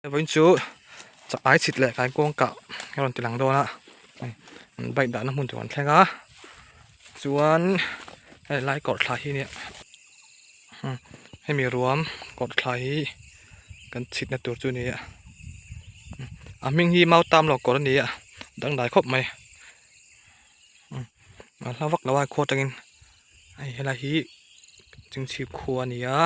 Vawiin chu chak ai chhit leh kaikuang kah a rawn ti lang dawn a an bike dahna hmun tur an thleng a chuan hei lai kawr thla hi nia hemi ruam kawr thla hi kan chhitna tur chu a ni a a hming hi mautam lo kawr a ni a dangdai khawp mai a hla vak lo a khua atangin hei helai hi chingchhip khua a ni a.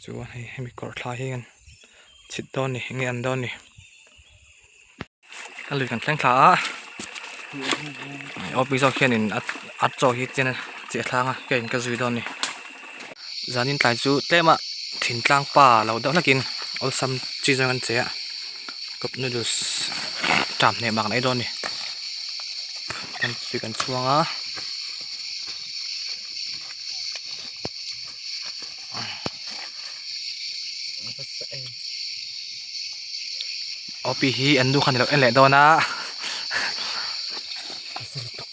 Chuan hei hemi kawr thla hi an chhit dawn ni enge an dawn ni ka lui kan thleng thla a op zawk hianin a chaw hi chen a chiah thlang a keiin ka zui dawn ni zanin tlai chu tlem a thintlang pa lo deuh hlakin awlsam chi zawng an che a cup noodles ṭam hneh mak mai dawn ni kan tui kan chhuang a. Opi hi an nu khan ilo en leh dawn a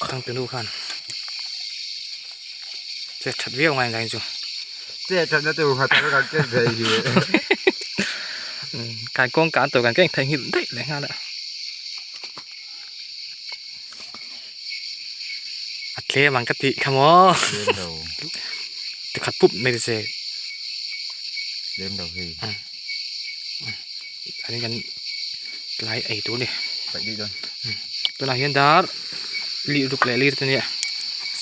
thangte nu khan che that viau ngai ngai chu che that na tur kha kan ken thei hi kai kawng kan tur kan keng thei nghilh daih leh nghal a A tlem ang ka tih kha maw. Tlem lo. Tikhat pup mai ta che. Tlem lo hei. Ani kan tlai ei tur ni. Paih daih dawn. Tunah hian dar lih ruk leh lir te nia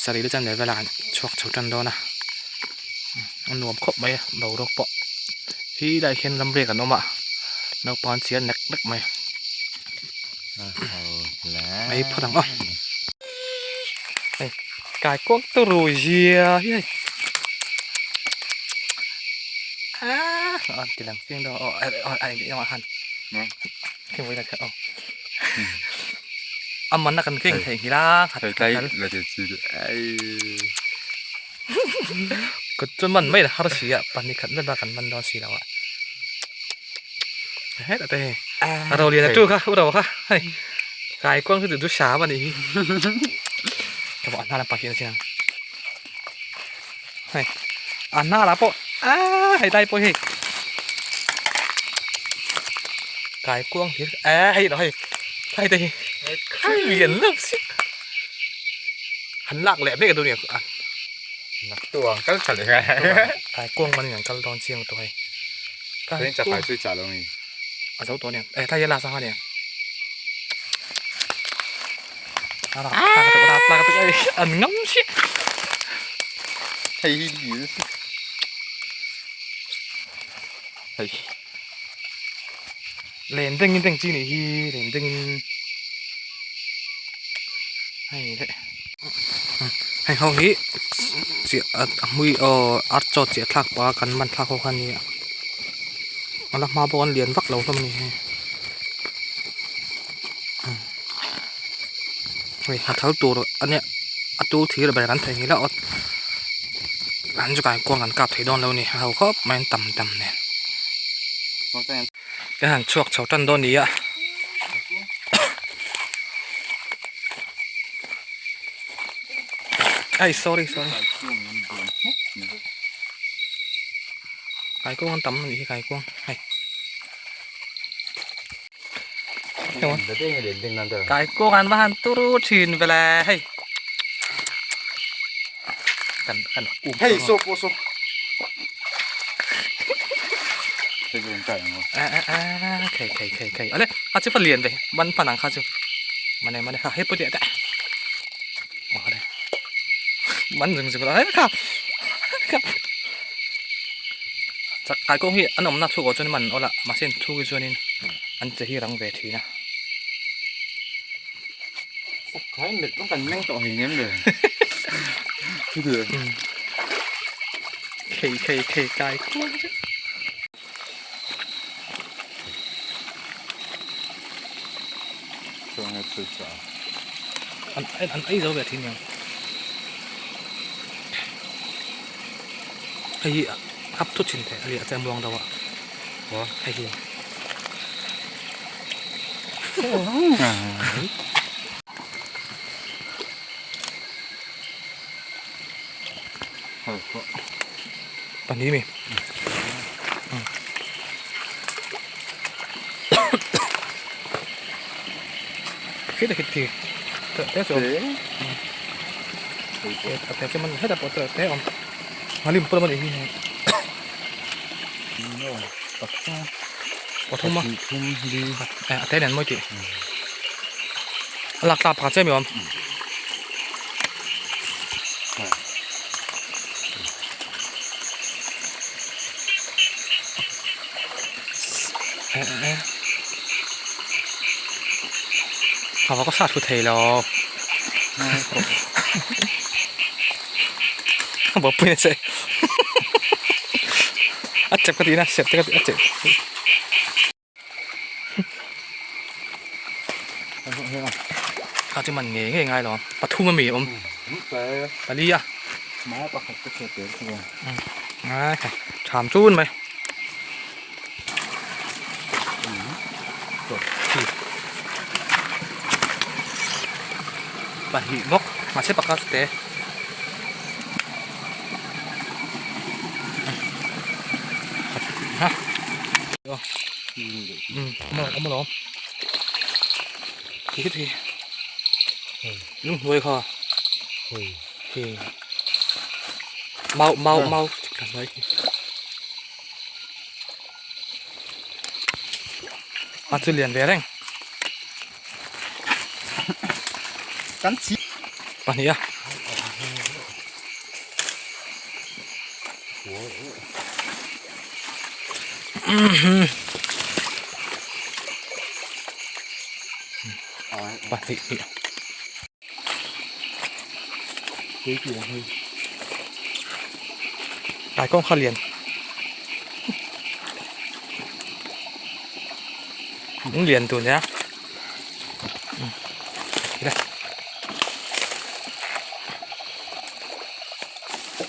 sarih te chuan level ah an chhuak chho tan dawn a. A nuam khawp mai a boruak pawh. Hi lai hian ramriak an awm a naupang an chiar nek nek mai. Mai phawt ang aw hei kai kuang te rui zia hi hei ah an ti lang chiang dawn aw a eng eng ah khan khi vawi khat aw a man a kan keng theih nghilh a khat kut chu man mai har si a pahnih khat vel a kan man dawn si lo a. Hetah te hei a ro lian a tu kha u ro kha hei kai kuang chu duh sam a nih hi ka pawh a hnar lampang hi a chiang hei a hnar ah pawh aaa hei lai pawh hi kai kuang hlir aaa hei lo hei hei te hi khai lian lo si han lak leh mek a duh ni a Tuang kal tha leh ngai kai kuang man in an kal dawn chiang tawh hei. Train chakah chu i chah lo nge? A zo tawh aniang. Eh tlai la sangha aniang. An ngam chiah. Hei hi ni. Hei. Len dengin deng chi ni hi len dengin. Hei le. Hei ho hi chiah a hmui aw ar chaw chiah thlak pah a kan man thlak ho kha a ni a a la hma pawh an lian vak lo hlawm a ni hei hei a thal tur a nia a tul thir ber kan theihnghilh a aw an chu kaikuang kan kap thei dawn lo a ni a ho khawp mai an tam tam nen. Kan han chhuak chho tan dawn ni a. Ai sorry sorry. Kaikuang an tam anih hi kaikuang hei. Kaikuang an va han turu thin vele hei. Kan kan um. Hei so po so. Hei chu kai ang. A a a khai khai khai khai. Ale a chu fa lian ve man pan ang kha chu. Mane mane kha hei pu te ta. Oh le. Man zung zung la kha. Chak kai kawng hi an awmna thu ko chuan man ola mahse thu hi chuanin an che hi rang ve thina. Khai mit cũng cần meng tọ hình em rồi. Cái gì? Khei khei khei kai kuang chu. Cho nghe chơi chả. An an ei zo ve thin yang. Hei hi hap thut thin the ali a chem luang deuh a. Hei hi. Pahnih mi. Khi te khi ti te chu a te chu man hetah pawh te awm nghalim pawh a ni hi pathum a a te nen mawi tih a lak tlak pakhat chiah mi awm. A va ka sa thu thei lo a bawpui a che a chep ka tihna sep te ka tih a chep kha chu man ngei ngei ngai lo pathum ami awm pali a tham chun mai. Pahnih bawk mahse pakhat te ha um awm alawm khi khi lung hnuai kha khi mau mau mau hnuai khi. A chu lian ve reng. Kan chi. Pahnih a. Pahnih hnih. Ai kawng kha lian an lian tur nia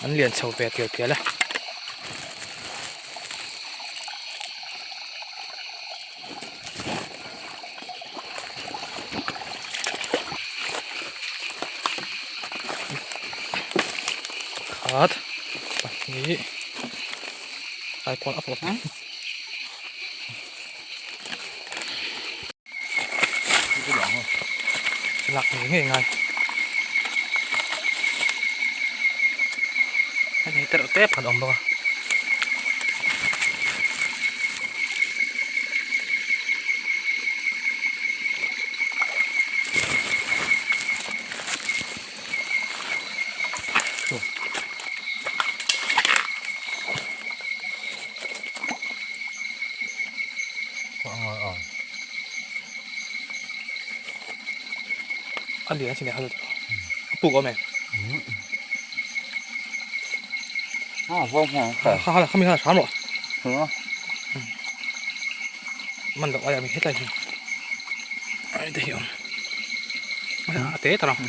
an lian chho ve tial tial a. Khat pahnih aikawn a pawh lak ngei ngei ngai hei tereuh te pakhat a awm bawk a. A lian a chin leh a puk awm em? Ha ha khami kha hram rawh. Man loh aia mi hetlai hi. Ai te hi awm. A te tar ang.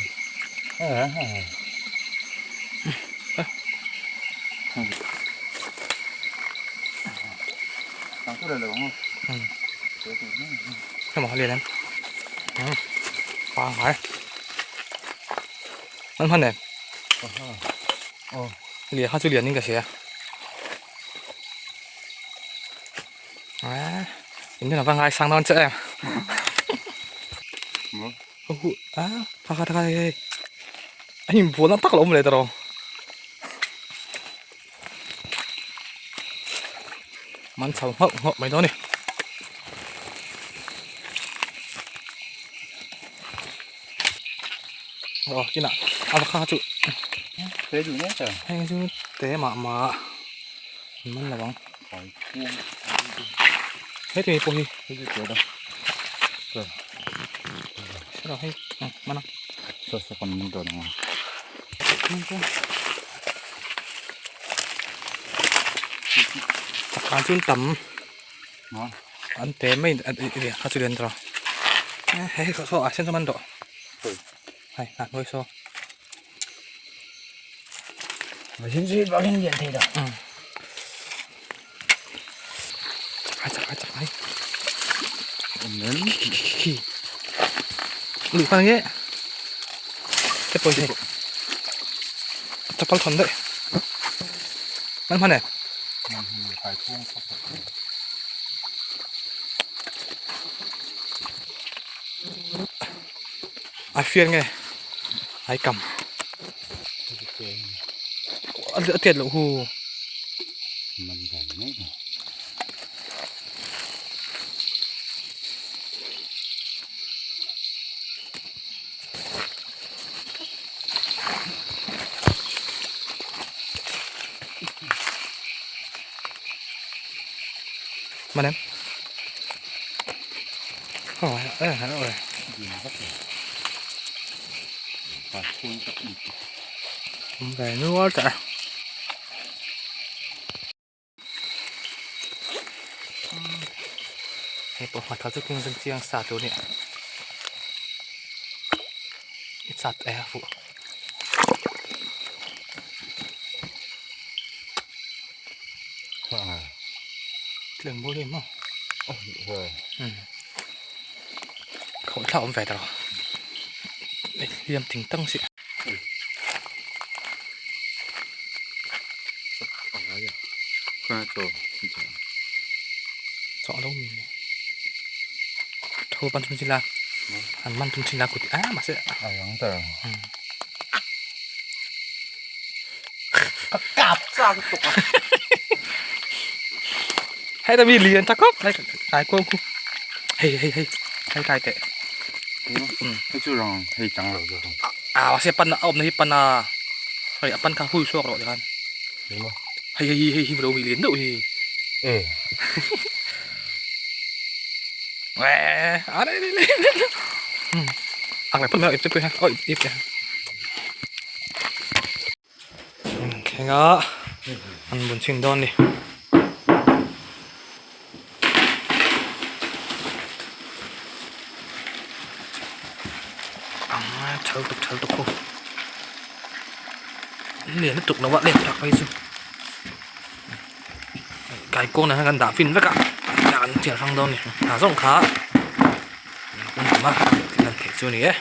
Hema lian em. Pangai. An hman em? Lian kha chu lian in ka hria. A in hian a va ngaisang dawn che em. A kha kha kha hei a inbual na tak lo awm leh ta rawh. Man chho nghauh nghauh mai dawn a ni. Aw kinah a va kha chu heng chu te mah mah an man lo ang heti mi pawh hi hei man ang. Chakah chuan tam an te mai a chu lian tawh hei saw ah sen saw man tawh hei a hnuai saw chakah chakah chakah khi luh khan nge te pawh hi chapal thawn daih man hman e A fian nge ai kam a tiat loh hu. Mana em? Oh, eh, Về nữa trời. Hei pawh hmathal chu keng zeng chiang sa tur a ni i chat e a fuh. Tlem bawr em maw? Khawih thlak awm ve ta lo. Hliam ting tang si. Chawh lo mi ni. Thu pan tum chin la. An man tum chin la kut a mahse. A rang ta. Ka kap chak tuk a. Hei ta mi lian ta khawp hei kai kuang khu. Hei hei hei hei kai teh. Hei chu rang hei chang lo zo. A mahse pan a awm na hi pan a hei a pan kha hui chhuak rawh tikhan. Hei hei hei hi lo mi lian deuh hi. E. A đây đây đây. Ang lại phun mai ip te ha. Oi ip te. Thleng a an bun chhin dawn a ni. Ang thal tuk thal tuk ho. Lian lutuk lo a lem tak mai chu. Kaikuang nen hian kan dah fin vek a an thiar hrang dawn a ni. Hna zawng kha an tum a thil an theih chu a ni e.